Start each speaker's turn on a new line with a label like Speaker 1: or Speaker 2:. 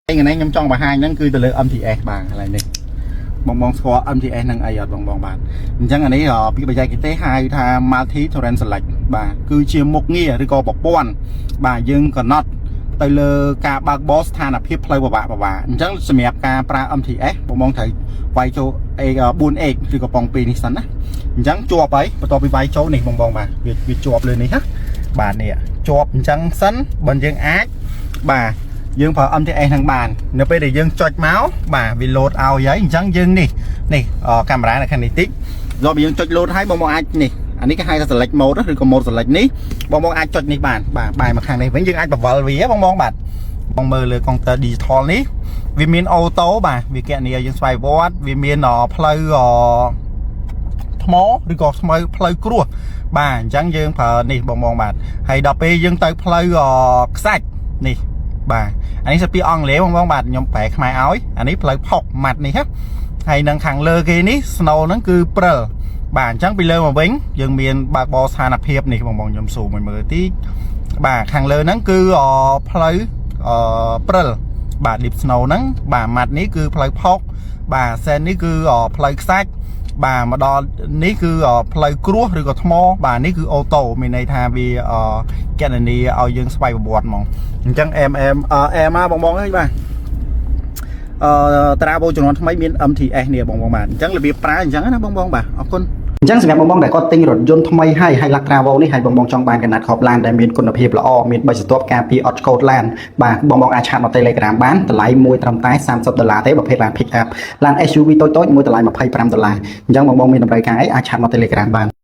Speaker 1: ថ្ងៃនេះខ្ញុំចង់បង្ហាញហ្នឹងគឺទៅលើ MTS បាទកន្លែងនេះបងបងស្គាល់ MTS ហ្នឹងអីអត់បងបងបាទអញ្ចឹងអានេះពីបច្ចេកទេសហៅថា Multi Terrain Select បាទគឺជាមុខងារឬក៏ប្រព័ន្ធបាទយើងកំណត់ទៅលើការបើកបរស្ថានភាពផ្លូវពិបាកពិបាកអញ្ចឹងសម្រាប់ការប្រើ MTS បងបងត្រូវវាយចូល A 4X ឬក៏ប៉ុង2នេះសិនណាអញ្ចឹងជាប់ហើយបន្ទាប់ពីវាយចូលនេះបងបងបាទវាវាជាប់លើនេះណាបាទនេះជាប់អញ្ចឹងសិនបើយើងអាចបាទយើងប្រើ MTS ហ្នឹងបាននៅពេលដែលយើងចុចមកបាទវា load ឲ្យហើយអញ្ចឹងយើងនេះនេះកាមេរ៉ានៅខាងនេះតិចដល់ពេលយើងចុច load ហើយបងបងអាចនេះអានេះគេហៅថា select mode ឬក៏ mode select នេះបងបងអាចចុចនេះបានបាទបែរមកខាងនេះវិញយើងអាចបង្វិលវាបងបងបាទបងមើលលើកុងទ័រ digital នេះវាមាន auto បាទវាគណនាយើងស្វ័យវត្តវាមានផ្លូវថ្មឬក៏ស្មៅផ្លូវគ្រួសបាទអញ្ចឹងយើងប្រើនេះបងបងបាទហើយដល់ពេលយើងទៅផ្លូវខ្សាច់នេះបាទអានេះសិពីអង់គ្លេសបងបងបាទខ្ញុំប្រែខ្មែរឲ្យអានេះផ្លូវផុកម៉ាត់នេះហ៎ហើយនឹងខាងលើគេនេះ snow ហ្នឹងគឺព្រិលបាទអញ្ចឹងពីលើមកវិញយើងមានបើកបរស្ថានភាពនេះបងបងខ្ញុំស៊ូមឲ្យមើលតិចបាទខាងលើហ្នឹងគឺផ្លូវព្រិលបាទ deep snow ហ្នឹងបាទម៉ាត់នេះគឺផ្លូវផុកបាទ sand នេះគឺផ្លូវខ្សាច់បាទមកដល់នេះគឺផ្លូវគ្រួសឬក៏ថ្មបាទនេះគឺ auto មានន័យថាវាគណនាឲ្យយើងស្វ័យប្រវត្តិហ្មងអញ្ចឹង MM M បងបងអើយបាទអឺត្រាវជំនាន់ថ្មីមាន MTS នេះបងបងបាទអញ្ចឹងរបៀបប្រើអញ្ចឹងណាបងបងបាទអរគុណ
Speaker 2: អញ្ចឹងសម្រាប់បងបងដែលគាត់ទិញរថយន្តថ្មីហើយហើយឡាក់ Travo នេះហើយបងបងចង់បានកណាត់ខបឡានដែលមានគុណភាពល្អមានបិទស្រទាប់ការពារអត់ឆ្កូតឡានបាទបងបងអាច chat មក Telegram បានតម្លៃមួយត្រឹមតែ30ដុល្លារទេប្រភេទឡាន Pick up ឡាន SUV តូចៗមួយតម្លៃ25ដុល្លារអញ្ចឹងបងបងមានតម្រូវការអីអាច chat មក Telegram បាន។